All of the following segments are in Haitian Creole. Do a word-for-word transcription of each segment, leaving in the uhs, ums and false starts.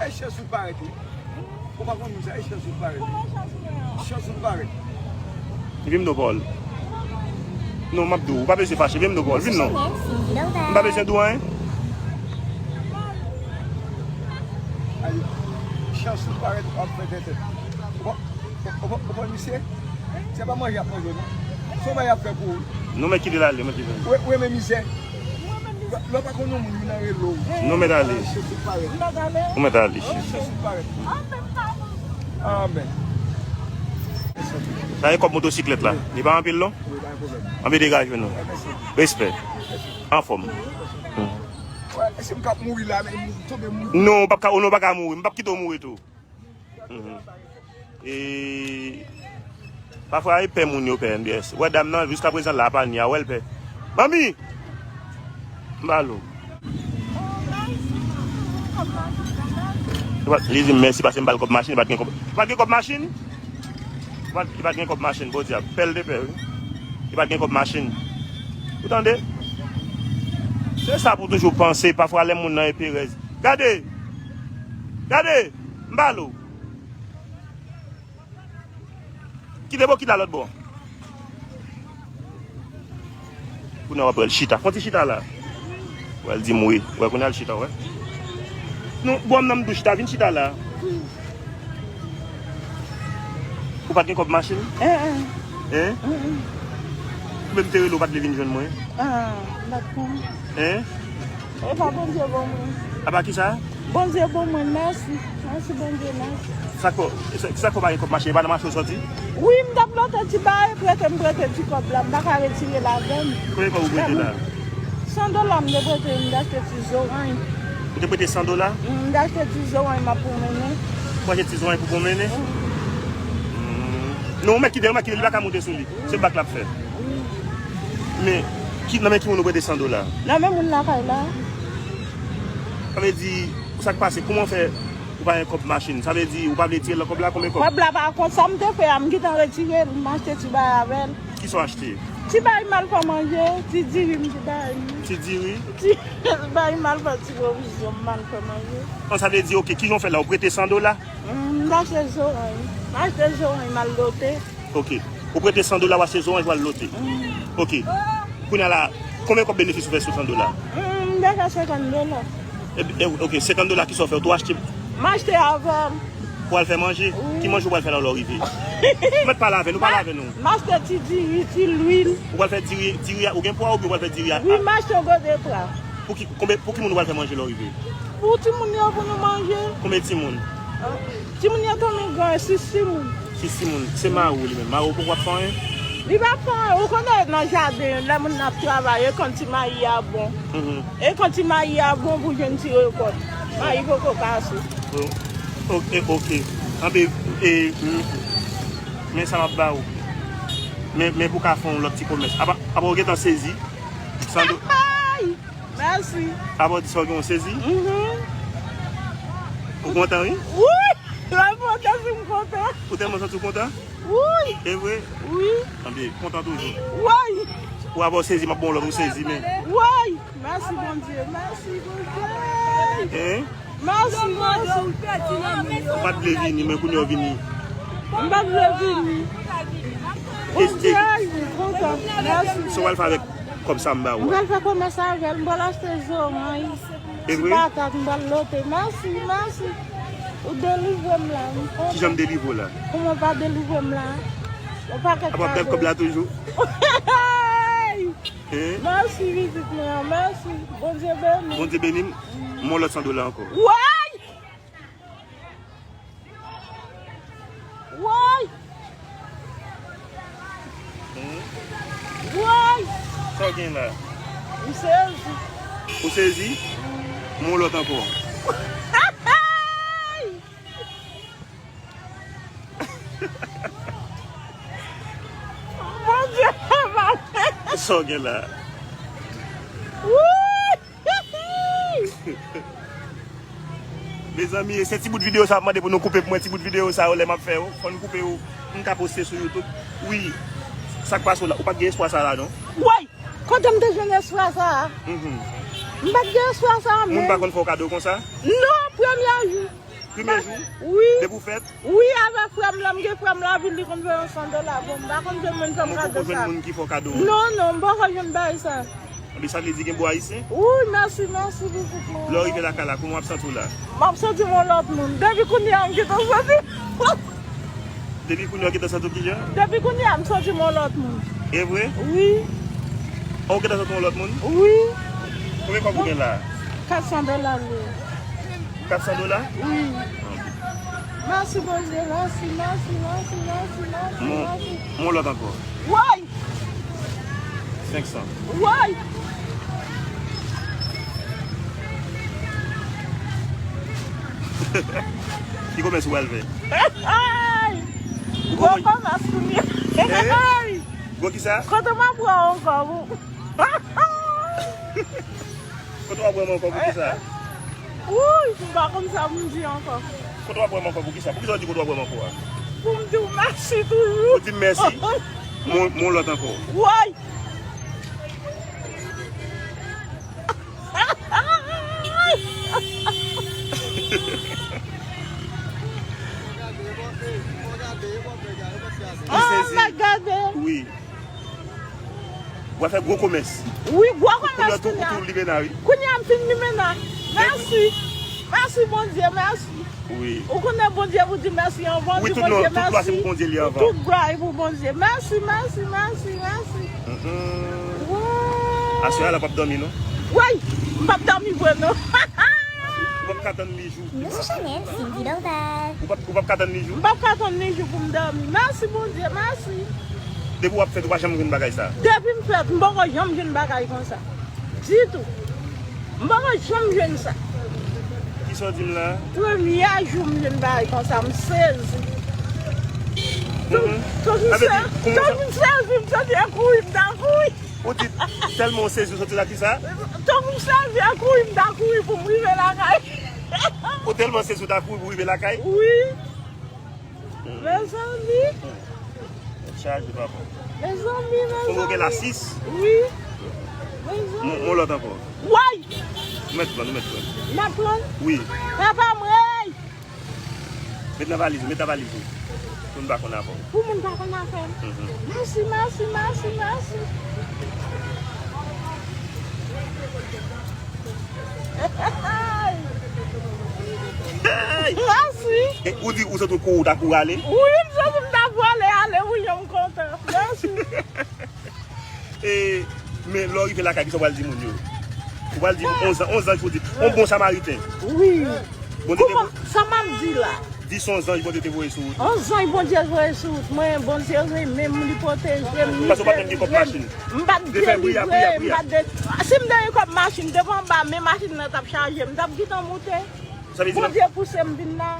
E chans ou parèt wi. Ou pa konn moun sa, e chans ou parèt. Chans ou parèt. Vin m do pa w. Non, m ap di w, ou pa bezwen fache, vin m do pa w, vin non. M pa bezwen di w anyen. Ay, chans ou parèt, w ap fè tètè. Ou pa, ou pa, ou pa misye? Se pa manje y ap manje w non. Se yon bagay y ap fè pou ou. Nou mèt kite l ale, mèt kite l ale. Ou, ou renmen mizè? Lè w pa konn yon moun, vin nan relo. Nou mèt ale. Chans ou parèt. Ou mèt ale. Chans ou parèt. Amèn. Sa e kòb motosiklèt la. Li pa anpil non. Anpil degaje nou. Respè. Anfòm. Wè, si m k ap mouri la, men m tonbe mouri. Non, w p ap ka, non, w pa ka mouri. M p ap kite w mouri tou. Mhm. E pafwa e pè moun yo pè M B S. Wè dam nan jiskaprezan la pa ni a wè l pè. Manmi! M ba l ou. Li di m mèsi paske m ba l kòb machin, li pa t gen kòb. Li pa t gen kòb machin? Li pa t, li pa t gen kòb machin, Bondye a pè l te pè wi. Li pa t gen kòb machin. Ou tande? Se sa pou toujou panse, pafwa lè moun nan e perèz. Gade! Gade! M ba l ou. Kite bokit la lòt bò. Kounye a w ap wè l chita. Fon ti chita la. Wè l di m wi. Wè kounye a l chita, wè. Non, bò m nan m tou chita. Vin chita la. Ou pa t gen kòb machin? Hein? Ou menm te rele ou pa t vle vin jwenn mwen? Ah, m pa t konn. Hein? E pa Bondye bon mwen. Apa kisa? Bondye bon mwen, mèsi. Mèsi Bondye, mèsi. Sa k fè, sa, sa k fè w pa gen kòb machin? E pa nan mache w sòti? Wi, m t ap lote ti bagay, prete m prete ti kòb la, m pa ka retire l avè m. Konbyen kòb ou prete la? San dola m te prete, m te achte ti zoranj. Ou te prete san dola? M te achte ti zoranj, m ap pwonmennen. Ou achte ti zoranj pou pwonmennen? Non, ou mèt kite, ou mèt kite, li pa ka moute sou li. Se bak l ap fè. Men, ki, nan men ki moun ou prete san dola? Nan men moun lakay la. Sa vle di, sa k pase, kouman w fè ou pa gen kòb machin? Sa vle di, ou pa vle tire l nan kòb la, konbyen kòb? Kòb la pa kont sa m te fè a, m gentan retire l, m achte ti bagay avè l. Kisa w achte? Ti bagay m al fè manje, ti diri m te bay li. Ti diri? Ti bagay m al fè ti pwovizyon, m al fè manje. An, sa vle di, oke, kijan w fè la? Ou prete san dola? M achte zoranj. M achte zoranj, m al lote. Ok. Ou prete san dola, w achte zoranj, w al lote. Ok. Kounye a la, konbyen kòb benefis ou fè sou san dola? M te fè senkant dola. E, e, ok, senkant dola, kisa w fè? Ou tou achte? M achte avè l. Pou al fè manje? Wi. Ki manje ou pral fè la lè w rive? Ou mèt pale avè n, ou pale avè nou. M achte ti diri, ti lwil. Ou pral fè diri, diri a, ou gen pwa oubyen ou pral fè diri a? Wi, m achte yon gode pwa. Pou ki, konbyen, pou ki moun ou pral fè manje lè w rive? Pou timoun yo, pou nou manje. Konbyen timoun? Timoun yo tonbe gran, sis timoun. Sis timoun. Se mari w li menm. Mari w poko ap fè anyen? Li pa fè anyen. Ou konnen nan jaden, lè moun ap travay, e konn ti mayi a bon. E konn ti mayi a bon pou jwenn ti rekòt. Mayi poko kase. Ok, ok. Anben, e, men sa m ap ba ou. Men, men pou ka fè yon lòt ti komès. Apa, apa w gentan sezi? San do- Mèsi. Apa w di sa w gen yon sezi? Mhm. Ou kontan, wi? Wi! Lè m kontan, si m kontan. Ou tèlman santi w kontan? Wi! E vre? Wi. Anben, kontan toujou. Wi! Ou apa w sezi, m ap ba w lòt, ou sezi, men. Wi! Mèsi, Bondye. Mèsi, Bondye. Hein? Mèsi, mèsi. Ou pa t vle vini, men kounye a w vini. M pa t vle vini. Bondye, m kontan. Mèsi. Sa w pral fè avèk kòb sa m ba ou a? M pral fè komès avè l, m pral achte zoranj. E vre? Ti patat, m pral lote. Mèsi, mèsi. Ou delivre m la, m kontan. Kijan m delivre w la? Kòman w pa delivre m la? Yon pakèt kado. Apa w ap gad kòb la toujou? Hey! Hein? Mèsi, pitit mwen an, mèsi. Bondye beni. Bondye beni m. M yon lòt san dola ankò. Woy! Woy! Hmm? Woy! Sa w gen la? M sezi. Ou sezi? M yon lòt ankò. Bondye pa mal. Sa w gen la? Woy! Mezanmi, se ti bout videyo sa ap mande pou nou koupe pou mwen, ti bout videyo sa yo lè m ap fè yo, fò n koupe yo, m ka poste sou YouTube. Wi, sa k pase w la, ou pa t gen espwa sa la non. Woy! Kote m te jwenn espwa sa a? Mhm. M pa t gen espwa sa a menm. Moun pa konn fè w kado konsa? Non, premye jou. Premye jou? Wi. Depi w fèt? Wi, avèk frè m, lè m gen frè m lavil, li konn voye yon san dola ban m. M pa konn jwenn moun fè m kado sa. Ou poko jwenn moun ki fè w kado? Non, non, m poko jwenn bagay sa. Ebyen, sa vle di gen bò ayisyen? Wi, mèsi, mèsi, pitit mwen. Lè w rive lakay la, kouman w ap santi w la? M ap santi m yon lòt moun. Depi kounye a, m gentan santi. Depi kounye a, w gentan santi w kijan? Depi kounye a, m santi m yon lòt moun. E vre? Wi. Ou gentan santi w yon lòt moun? Wi. Konbyen kòb ou gen la? Kat san dola l ye. Kat san dola? Wi. Mèsi, Bondye, mèsi, mèsi, mèsi, mèsi, mèsi, mèsi. Mon lòt ankò. Woy! Senk san. Woy! Ki komès ou pral fè? Gwo komès kounye a. Gwo kisa? Kote m ap pran ankò pou Kote w ap wè m ankò, poukisa? Wouy, m pa konn sa pou m di ankò. Kote w ap wè m ankò, poukisa? Poukisa w di kote w ap wè m ankò a? Pou m di w mèsi toujou. Pou di m mèsi? Mon, mon lòt ankò. Woy! Li sezi. Wi. W ap fè gwo komès. Wi, gwo komès kounye a. Kounye a m fin limena. Mèsi. Mèsi, Bondye, mèsi. Wi. Ou konnen Bondye pou di mèsi anvan, di Bondye mèsi. Tout glwa se pou Bondye li anvan. Tout glwa e pou Bondye. Mèsi, mèsi, mèsi, mèsi. Aswè a la w p ap dòmi, non? Woy, m p ap dòmi vre, non. Ou p ap ka tann li jou. Nou sou chanèl Cindy Dorval. Ou p ap, ou p ap ka tann li jou? M p ap ka tann li jou pou m dòmi. Mèsi, Bondye, mèsi. Depi w ap fèt, ou pa janm jwenn bagay sa? Depi m fèt, m poko janm jwenn bagay konsa. Ditou. M poko janm jwenn sa. Kisa w di m la? Premye jou m jwenn bagay konsa, m sezi. Tankou m sezi, m soti a kouri, m ta kouri. Ou di tèlman w sezi, w soti la kisa? Tankou m sezi a kouri, m ta kouri pou m rive lakay. Ou tèlman sezi, w ta kouri pou w rive lakay? Wi. Mezanmi. Tèt chaje, papa. Mezanmi, mezanmi. Ou gen la sis? Wi. Mezanmi. Mon, mon lòt ankò. Woy! Ou mèt pran, ou mèt pran. M ap pran? Wi. Papa m, woy! Met nan valiz ou, met nan valiz ou. Pou n pa konn afè w. Pou moun pa konn afè m. Mèsi, mèsi, mèsi, mèsi. Mèsi. E ou di ou sot kouri, ou ta kouri ale? Wi, m sot, m ta prale ale, wi, jan m kontan. Mèsi. E, men lè w rive lakay, kisa w pral di moun yo? Ou pral di onz an, onz an, fò w di, yon bon samariten. Wi. Bondye te... Kouman, sa m ap di la? Di se yon zanj Bondye te voye sou wout ou. Yon zanj Bondye voye sou wout mwen, Bondye renmen m, li pwoteje m, li delivre m. Paske ou pa t menm gen kòb machin. M pa t delivre, m pa t de... Si m te gen kòb machin, depi anba men machin nan t ap chaje, m t ap gentan moute. Sa vle di Bondye pouse m vin la.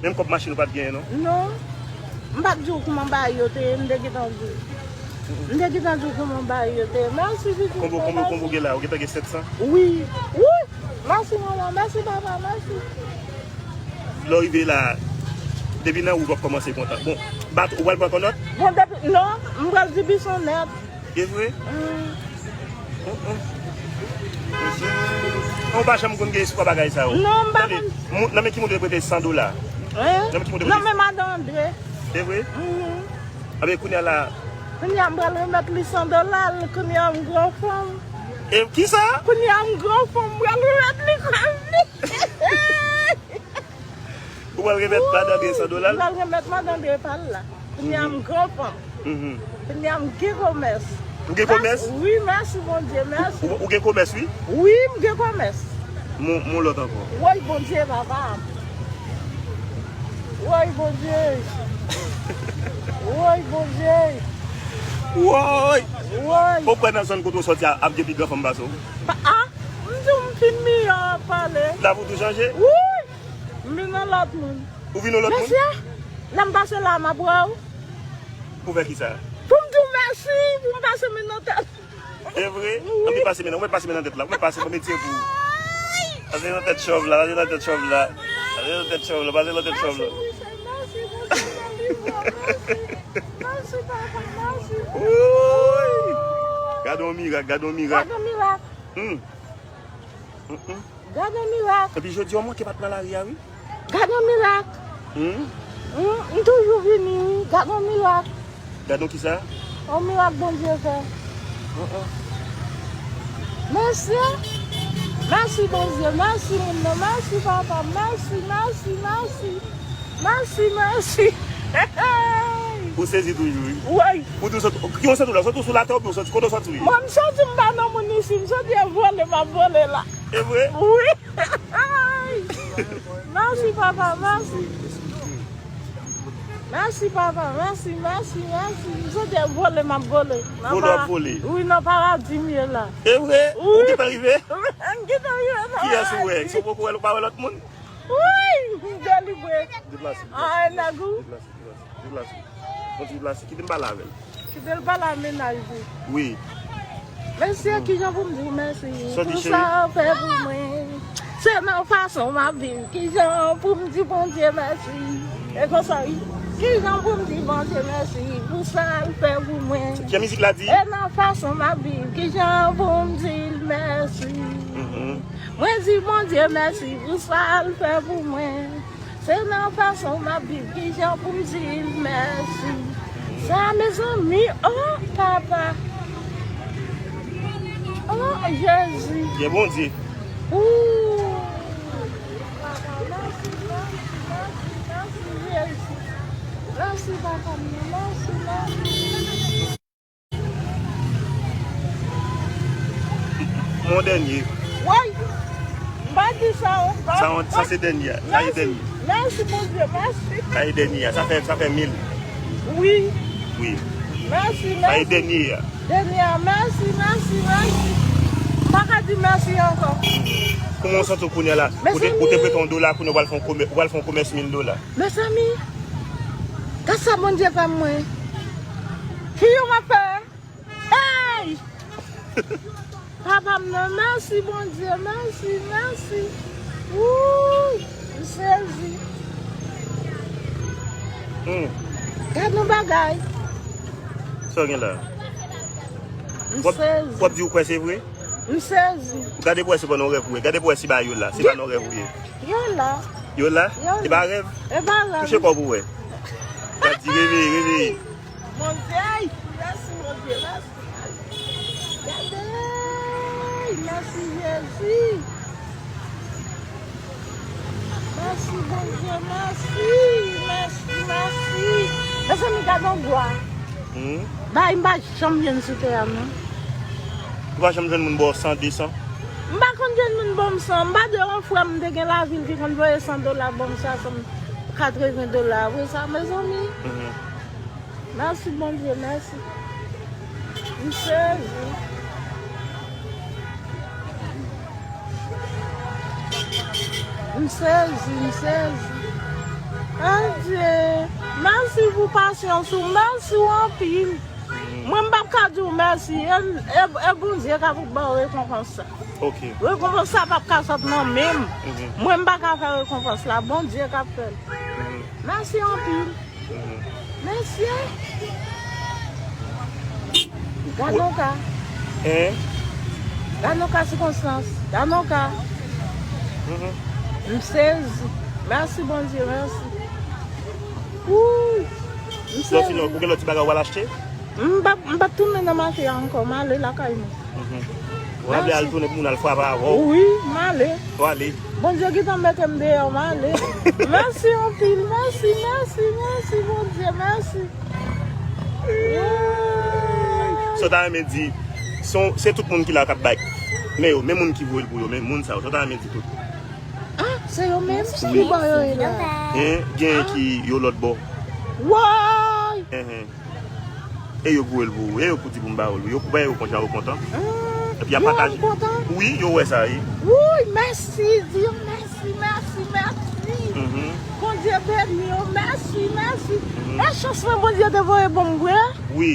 Menm kòb machin ou pa t genyen, non? Non. M pa t di w kouman bagay yo te ye, m te gentan di w. M te gentan di w kouman bagay yo te ye. Mèsi, pitit. Konbyen, konbyen, konbyen ou gen la? Ou gentan gen sèt san? Wi. Wi. Mèsi, manman. Mèsi, papa. Mèsi. Lè w rive la, depi nan wout w ap kòmanse kontan. Bon, bat, ou pral pran kònòt? Bon, depi, non, m pral di bison nèt. E vre? Mm. Mm, mm. Mesye. Ou pa janm konn gen espwa bagay sa yo. Non, m pa konn. Tande, nan men ki moun ou te prete san dola? Hein? Nan men ki moun ou te prete? Nan men madan Andre. E vre? Mhm. Anben, kounye a la. Kounye a m pral remèt li san dola l, kounye a m gran fanm. E kisa? Kounye a m gran fanm, m pral remèt li kòb li. Ou pral remèt madan Andre san dola l? M pral remèt madan Andre pa l la. Kounye a m gran fanm. Mhm. Kounye a m gen komès. Ou gen komès? Wi, mèsi Bondye, mèsi. Ou, ou gen komès, wi? Wi, m gen komès. Mon, mon lòt ankò. Woy, Bondye, papa. Woy, Bondye. Woy, Bondye. Woy! Woy! Ou kwè nan zòn kote w sòti a, ap gen pi gran fanm pase w? Pa, a? M di w m fin miyò ap pale. Lavi w tou chanje? Wi! M vin yon lòt moun. Ou vin yon lòt moun? Mesye, lè m pase la, m ap wè w. Pou fè kisa? Pou m di w mèsi, pou m pase men nan tèt. E vre? Wi. Anpi pase men nan, ou mèt pase men nan tèt la, ou mèt pase, ban m etire pou ou. Pase nan tèt chòv la, pase nan tèt chòv la. Pase nan tèt chòv la, pase nan tèt chòv la. Mèsi, Bondye, mèsi, Bondye, mèsi. Mèsi, papa, mèsi. Wouy! Gade yon mirak, gade yon mirak. Gade yon mirak. Hmm. Hmm, hmm. Gade mirak. Epi jodi a, w manke pa t nan lari a, wi. Gad yon mirak. Hmm? Hmm, m toujou vini, wi. Gad yon mirak. Gad yon kisa? Yon mirak Bondye fè. Mèsi. Mèsi, Bondye. Mèsi, moun nan. Mèsi, papa. Mèsi, mèsi, mèsi. Mèsi, mèsi. Ou sezi toujou, wi. Wi. Ou di w sot, ki w sot la? Sot ou sou latè oubyen w sot, kote w sot wi? Mwen, m santi m pa nan moun isi. M santi e vole, m ap vole la. E vre? Wi. Mèsi, papa, mèsi. Mèsi, papa, mèsi, mèsi, mèsi. M santi e vole, m ap vole. Vole, w ap vole. Wi, nan paradi m ye la. E vre? Wi. Ou gentan rive? M gentan rive nan paradi. Kiyès ou wè? Si w poko wè l, ou pa wè lòt moun? Wi, m delivre. Deplase, deplase, deplase, deplase, deplase. Bon, deplase. Kite m pale avè l. Kite l pale a mennaj li. Wi. Mesye, kijan pou m di w mèsi pou sa w fè pou mwen? Se nan fason m ap viv, kijan pou m di Bondye mèsi? E konsa, wi. Kijan pou m di Bondye mèsi pou sa l fè pou mwen? Jan mizik la di. E nan fason m ap viv, kijan pou m di l mèsi? Mhm. Mwen di Bondye mèsi pou sa l fè pou mwen. Se nan fason m ap viv, kijan pou m di l mèsi. Sa, mezanmi, oh, papa. Oh, Jezi. Gen Bondye. Ooh. Papa, mèsi, mèsi, mèsi, mèsi, Jezi. Mèsi, papa m nan, mèsi, mèsi. Mon dènye. Woy! M pa di sa ankò. Sa, sa se dènye a. Sa se dènye. Mèsi, Bondye, mèsi. Sa se dènye a. Sa fè, sa fè mil. Wi. Wi. Mèsi, mèsi. Sa se dènye a. Dènye a. Mèsi, mèsi, mèsi. M pa ka di mèsi ankò. Kòman w santi w kounye a la? Ou te, ou te prete yon dola, kounye a w pral fè yon komè-, w pral fè yon komès mil dola. Mezanmi, gad sa Bondye fè mwen. Ki yo m ap fè? Hey! Papa m nan, mèsi Bondye, mèsi, mèsi. Wouy, m sezi. Hmm. Gad yon bagay. Sa w gen la? M sezi. W ap di w kwè se vre? M sezi. Gade pou wè se pa nan rèv ou ye. Gade pou wè si ba yo la. Se pa nan rèv ou ye. Yo la. Yo la? Yo la. E pa rèv? E pa rèv. Touche kò pou wè. Gad di reveye, reveye. Bondye, mèsi, Bondye, mèsi. Gade, mèsi, Jezi. Mèsi, Bondye, mèsi, mèsi, mèsi. Mezanmi, gade yon bwa. Hmm? Bay, m pa janm jwenn sou tè a, non. Ou pa janm jwenn moun ba w san, de san? M pa konn jwenn moun ban m san. M pa de yon frè m te gen lavil ki konn voye san dola ban m, swasant, katreven dola. Apre sa, mezanmi. Mhm. Mèsi, Bondye, mèsi. M sezi. M sezi, m sezi. Adye. Mèsi pou pasyans ou. Mèsi w anpil. Mwen, m p ap ka di w mèsi. E, e, e Bondye k ap ba w rekonpans sa. Ok. Rekonpans sa p ap ka sot nan men m. Mhm. Mwen, m pa ka fè rekonpans la. Bondye k ap fè l. Mhm. Mèsi anpil. Mhm. Mesye. Gad yon ka. Hein? Gad yon ka sikonstans. Gad yon ka. Mhm. M sezi. Mèsi, Bondye, mèsi. Wouy. M sezi. Lòt, sinon, ou gen lòt ti bagay ou al achte? M p ap, m p ap tounen nan mache a ankò. M ale lakay mwen. Mhm. W ap vle al tounen pou moun al frape avè w? Wi, m ale. W ale. Bondye gentan mete m deyò, m ale. Mèsi anpil, mèsi, mèsi, mèsi, Bondye, mèsi. Sa w ta renmen di, se, se tout moun ki la k ap bay. Men yo, men moun ki voye l pou yo, men moun sa yo, sa w ta renmen di tout. Ah, se yo menm? Wi. Ki bò yo ye la? Hein, gen ki yo lòt bò. Woy! Hein, hein. E yo voye l pou ou. E yo pou di pou m ba ou l. Yo, wè yo kontan, yo kontan. Epi y ap pataje. Yo kontan? Wi, yo wè sa, wi. Wouy, mèsi, di yo mèsi, mèsi, mèsi. Mhm. Bondye beni yo, mèsi, mèsi. Mhm. E chans mwen Bondye te voye ban m vre. Wi.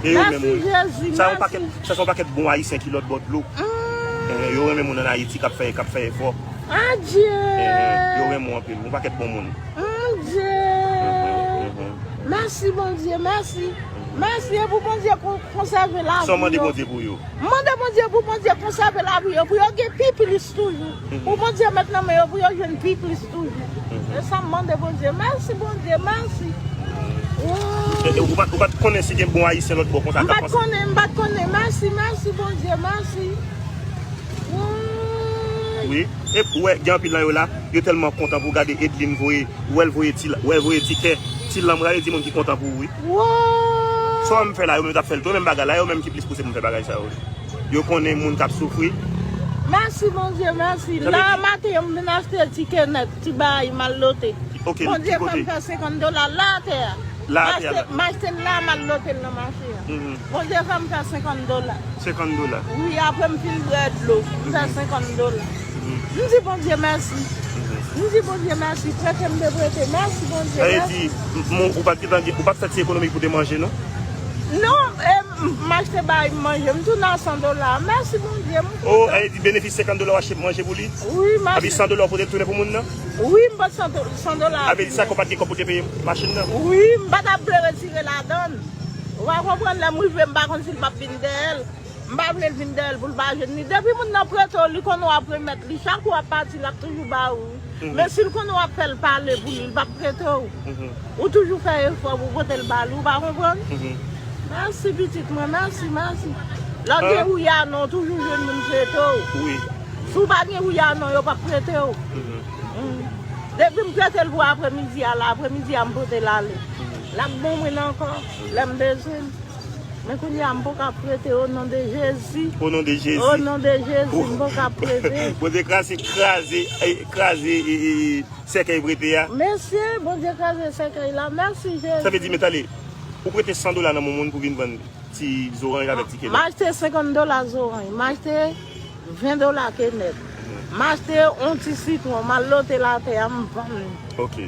E yo menm, wi. Mèsi, Jezi, mèsi. Sa yon pakèt, sa se yon pakèt bon ayisyen ki lòt bò dlo. Mm. Eh, yo renmen moun ann Ayiti k ap fè, k ap fè efò. Adye. Eh, yo renmen w anpil. Yon pakèt bon moun. Mon Dye. Mhm, mhm. Mèsi, Bondye, mèsi. Mhm. Mèsi, e pou Bondye kon- konsève lavi yo. Sa w mande Bondye pou yo? M mande Bondye pou Bondye konsève lavi yo, pou yo gen pi plis toujou. Pou Bondye met nan men yo, pou yo jwenn pi plis toujou. E sa m mande Bondye. Mèsi, Bondye, mèsi. E, e, ou pa, ou pa t konnen si gen bon Ayisyen lòt bò konsa k ap panse? M pa t konnen, m pa t konnen. Mèsi, mèsi, Bondye, mèsi. Woy. Wi. E ou wè, gen anpil nan yo la, yo tèlman kontan pou gade Edline voye, wè l voye ti, wè l voye ti kè, ti lanm, gade di moun ki kontan pou ou, wi. Woy. Sa w menm fè la, yo menm t ap fè l tou, menm bagay la, yo menm ki plis pouse pou m fè bagay sa yo. Yo konnen moun k ap soufri. Mèsi, Bondye, mèsi. La maten, yo m vin achte ti kè nèt, ti bagay, m al lote. Ok, Bondye fè m fè senkant dola la atè a. La atè a. M achte, m achte l la, m al lote l nan mache a. Bondye fè m fè senkant dola. Senkant dola. Wi, apre m fin bwè dlo, m fè senkant dola. M di Bondye mèsi. M di Bondye mèsi, prete m te prete. Mèsi Bondye, mèsi. Sa vle di, m- m- ou pa t gentan gen- ou pa t fè ti ekonomi pou te manje, non? Non, e, m- m achte bay m manje. M tounen a san dola. Mèsi Bondye, m kontan. Oh, sa vle di benefis senkant dola w achte manje pou li? Wi, m achte. Epi san dola w pote l tounen pou moun nan? Wi, m pote san do- san dola. Sa vle di sa ke w pa t gen kòb pou te peye machin nan? Wi, m pa t ap vle retire ladan l. Ou pa konprann, lè m rive, m pa konn si l p ap vin dèyè l. M pa vle l vin dèyè l pou l pa jwenn li. Depi moun nan prete w, li konnen w ap remèt li. Chak ou ap pati, l ap toujou ba ou. Men si l konnen w ap fè l pale pou li, l p ap prete w. Ou toujou fè efò pou pote l ba li, ou pa konprann? Mèsi pitit mwen, mèsi, mèsi. Lè w gen wouya non, ou toujou jwenn moun prete w. Wi. Si w pa gen wouya non, yo p ap prete w. Depi m prete l pou apremidi a la, apremidi a m pote l ale. L ap bon mwen ankò, lè m bezwen l. Men kounye a m poko ap prete, o non de Jezi. O non de Jezi. O non de Jezi, m poko ap prete. Bondye kraze, kraze, eh, kraze, eh, eh, sèkèy prete a. Mesye, Bondye kraze sèkèy la. Mèsi Jezi. Sa vle di, men tande, ou prete san dola nan men moun pou vin vann ti zoranj avèk ti kenèp. M achte senkant dola zoranj. M achte ven dola kenèp. M achte yon ti sitwon, m al lote l atè a, m vann li. Ok.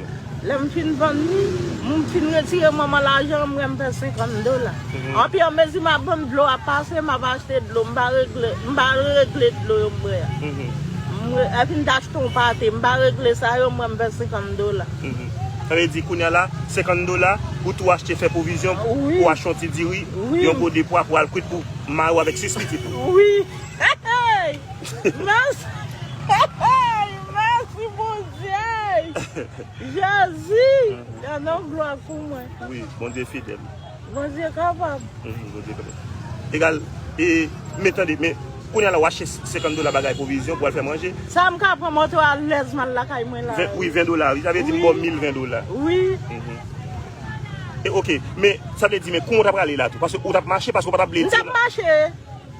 Lè m fin vann li, m fin retire manman lajan, m wè m fè senkant dola. Anpi anmezi m ap vann, dlo ap pase, m ap achte dlo, m pa regle, m pa regle dlo yo m bwè a. M re- epi m t achte yon pate, m pa regle sa yo, m wè m fè senkant dola. Sa vle di, kounye a la, senkant dola, ou tou achte fè pwovizyon, ou achte yon ti diri, yon po de pwa pou al kwit pou mari w avèk sis pitit ou. Wi. Hey, hey. Mèsi. Hey, hey. Mèsi, Bondye. Jezi. Gade yon glwa pou mwen. Wi, Bondye fidèl. Bondye kapab. Bondye kapab. Egal, e, men tande, men, kounye a la, w achte senkant dola bagay pwovizyon pou al fè manje. Sa m ka pran moto alèz m al lakay mwen la. Ven, wi, ven dola, wi. Sa vle di m ba w mil ven dola. Wi. E, ok, men, sa vle di, men, kouman w t ap prale la tou? Paske ou t ap mache, paske ou pa t ap vle di. M t ap mache.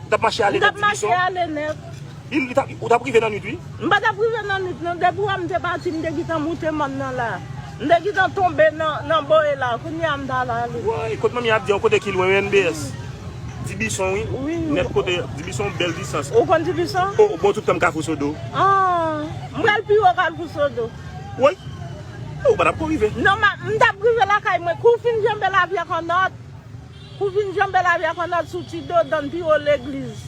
Ou t ap mache ale nèt Dibison? M t ap mache ale nèt. Li, li t ap, ou t ap rive nan nwit, wi. M pa t ap rive nan nwit, non. Depi w wè m te pati, m te gentan moute mòn nan la. M te gentan tonbe nan, nan boye la. Kounye a m t al ale. Woy, kot manmi ap di an, kote ki lwen, wi, N B S. Dibison, wi. Wi, wi. Nèt kote, Dibison, bèl distans. Ou konn Dibison? O, bon, tout tan m Kafou Sodo. Ah, m pral pi wo Kafou Sodo. Woy. Ou pa t ap ko rive. Non, ma, m t ap rive lakay mwen. Kou fin janbe Lavya Kannòt. Pou vin janbe Lavya Kannòt sou ti dodan pi wo legliz.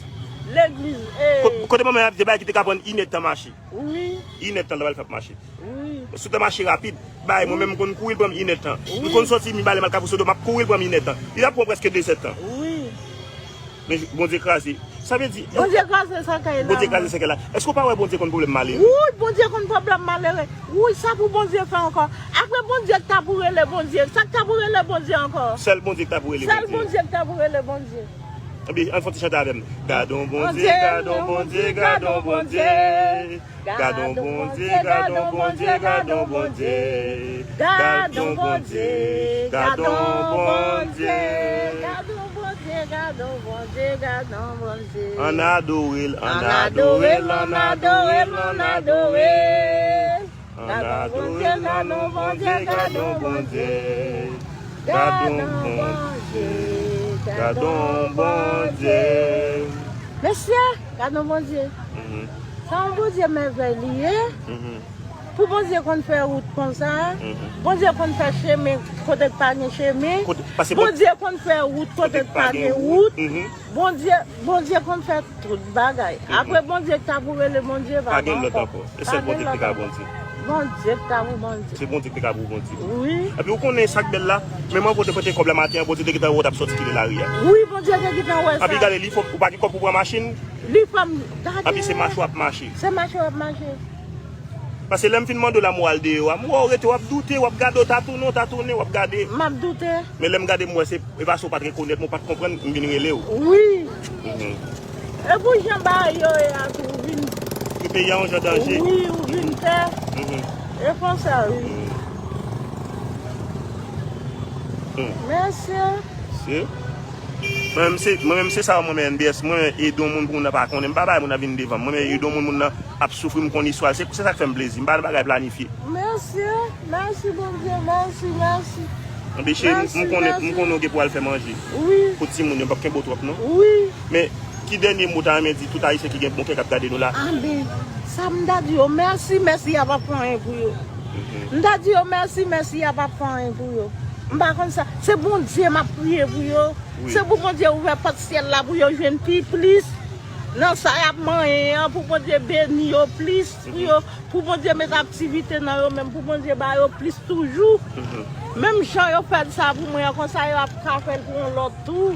Legliz, e. Ko-, kote manman abite bay ki te ka pran inèdtan mache. Wi. Inèdtan l ta pral fè ap mache. Wi. Sou tan mache rapid, bay mwen menm m konn kouri l pran m inèdtan. Wi. M konn sòti Mibalè m al Kafou Sodo, m ap kouri l pran m inèdtan. Li t ap pran prèske dezèdtan. Wi. Men Bondye kraze. Sa vle di, Bondye kraze sèkèy la. Bondye kraze sèkèy la. Èske w pa wè Bondye konn pwoblèm malere? Wi, Bondye konn pwoblèm malere. Wi, sa pou Bondye fè ankò? Apre Bondye k ta pou rele Bondye, sa k ta pou rele Bondye ankò? Sèl Bondye k ta pou rele Bondye. Sèl Bondye k ta pou rele Bondye. Ebyen, ann fè yon ti chante avè m. Gadon Bondye, gadon Bondye, gadon Bondye. Gadon Bondye, gadon Bondye, gadon Bondye. Gadon Bondye, gadon Bondye. Gadon Bondye, gadon Bondye, gadon Bondye. Ann adore l, ann adore l, ann adore l, ann adore l. Ann adore l, gadon Bondye, gadon Bondye. Gadon Bondye, gadon Bondye. Mesye, gadon Bondye. Sa yon Bondye mèvèy li ye. Pou Bondye konn fè wout konsa, Bondye konn fè chemen kote k pa gen chemen, Bondye konn fè wout kote k pa gen wout. Bondye, Bondye konn fè tout bagay. Apre Bondye k ta pou rele Bondye, pa gen lòt ankò. E sèl Bondye ki ka Bondye. Bondye k ka pou Bondye. Se Bondye ki te ka pou Bondye. Wi. Epi ou konnen sa k bèl la, menm an pou te pote kòb la maten an, Bondye te gentan wè w t ap sòti kite lari a. Wi, Bondye te gentan wè sa. Epi gade li, fò ou pa gen kòb pou pran machin. Li fè m gade. Epi se mache w ap mache. Se mache w ap mache. Paske lè m fin mande w la, m wè w al deyò a, m wè w rete, w ap doute, w ap gade, w ta tounen, w ta tounen, w ap gade. M ap doute. Men lè m gade, m wè se e paske w pa t rekonèt mwen, w pa t konprann, m vin rele w. Wi. Mhm. E pou jan bagay yo ye a tou, ou vin. Ke peyi a yon jan danje. Wi, ou vin pè. Mhm. E konsa, wi. Hmm. Mèsi. Se. Mwen menm se, mwen menm se sa, mwen menm N B S, mwen menm ede yon moun pou moun nan pa konnen, m pa bay moun nan vin devan m. Mwen menm ede yon moun, moun nan ap soufri, m konn istwa l. Se, se sa k fè m plezi. M pa nan bagay planifye. Mèsi. Mèsi, Bondye. Mèsi, mèsi. Anben cheri, m konnen, m konnen w gen pou al fè manje. Wi. Pou timoun yo, m p ap kenbe w twòp non. Wi. Men, ki dènye mo w ta renmen di tout Ayisyen ki gen bon kè k ap gade nou la? Anben, sa m ta di yo, mèsi, mèsi a p ap fè anyen pou yo. M ta di yo, mèsi, mèsi a p ap fè anyen pou yo. M pa konn sa. Se Bondye m ap priye pou yo. Wi. Se pou Bondye ouvè pòt syèl la pou yo jwenn pi plis. Nan sa y ap manyen an, pou Bondye beni yo plis, pou yo, pou Bondye met aktivite nan yo menm, pou Bondye ba yo plis toujou. Menm jan yo fè sa pou mwen an, konsa yo ap ka fè l pou yon lòt tou.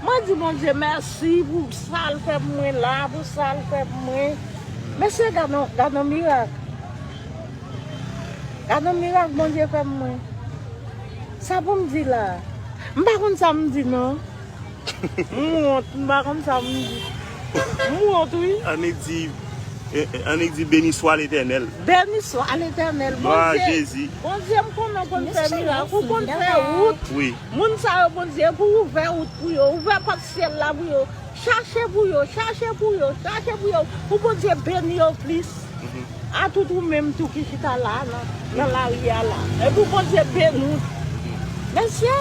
Mwen di Bondye mèsi pou sa l fè pou mwen la, pou sa l fè pou mwen. Mesye, gad yon, gad yon mirak. Gad yon mirak Bondye fè pou mwen. Sa pou m di la? M pa konn sa m di non. M wont, m pa konn sa m di. M wont, wi. Annik di, eh, eh, annik di, béni soit l'Éternel. Béni soit l'Éternel. Glwa a Bondye, Jezi. Bondye, m konnen w konn fè mirak, ou konn fè wout. Wi. Moun sa yo, Bondye, pou w ouvè wout pou yo, ouvè pòt syèl la pou yo. Chache pou yo, chache pou yo, chache pou yo, pou Bondye beni yo plis. A tout ou menm tou ki chita la, nan, nan lari a la. E pou Bondye beni w. Mesye,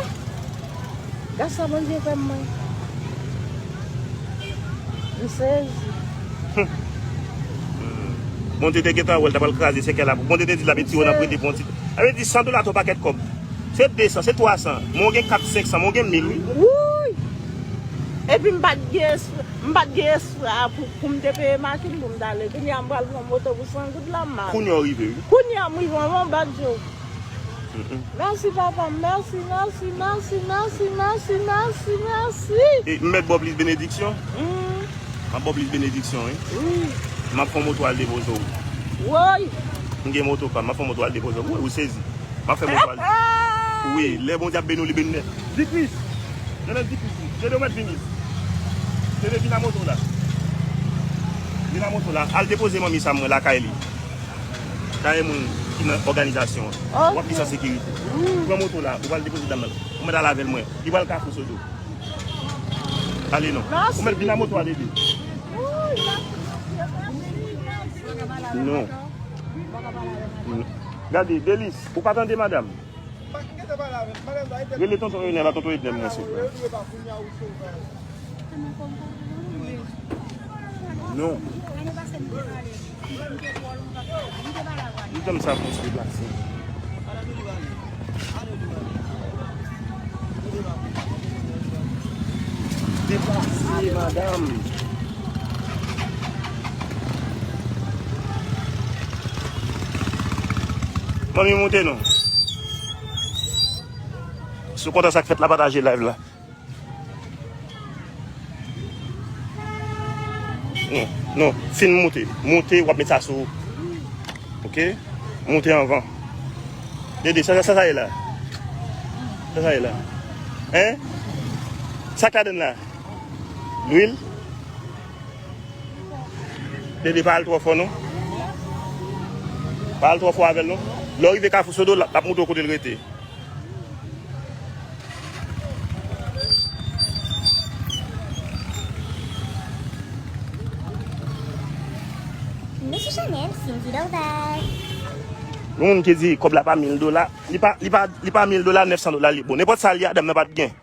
gad sa Bondye fè mwen. M sezi. Bondye te gentan wè l t ap al kraze sèkèy la. Bondye te di l ap retire w nan prete pou yon ti. Sa vle di san dola te yon pakèt kòb. Se de san, se twa san. Mwen gen kat, senk san, mwen gen mil, wi. Wouy! Epi m pa t gen espwa, m pa t gen espwa pou, pou m te peye machin pou m t ale. Kounye a m pral pran moto pou san goud la, m ale. Kounye a w rive, wi. Kounye a m rive, yon bat yo. Mèsi, papa m. Mèsi, mèsi, mèsi, mèsi, mèsi, mèsi, mèsi. E m mèt ba w plis benediksyon? Mm. M ap ba w plis benediksyon, wi. Wi. M ap fè yon moto al depoze w. Woy. M gen moto pa m, m ap fè yon moto al depoze w. Wi, ou sezi. M ap fè moto al. Wi, lè Bondye ap beni w, li beni nèt. Dikris. Jene Dikris. Jene ou mèt vini. Jene vin a moto la. Vin a moto la. Al depoze manmi sa mwen lakay li. Kay moun ki nan òganizasyon an. Ok. W ap vin san sekirite. Pran moto la, ou pral depoze dam nan. Ou mèt al avè l mwen. Li pral Kafou Sodo. Ale non. Ou mèt vin a moto a, bebe. Non. Non. Gade, Delis, ou pa tande madanm? Rele tonton Enèl la, tonton Enèl mwen, silvouplè. Non. Li janm sa pou se deplase. Deplase, madanm. Manmi, monte non. Si w kontan sa k fèt la, pataje live la. Non, non, fin moute. Moute, w ap met sa sou. Ok? Moute anvan. Dede, sa, sa, sa, sa ye la? Sa, sa ye la? Hein? Sa k ladann la? Lwil? Dede, pa al twò fò, non. Pa al twò fò avè l, non. Lè w rive Kafou Sodo, l ap, l ap montre w kote l rete. Nou sou chanèl Cindy Dorval. Yon moun ki di kòb la pa mil dola, li pa, li pa, li pa mil dola, nèf san dola li. Bon, nenpòt sa li a, dam nan pa t gen.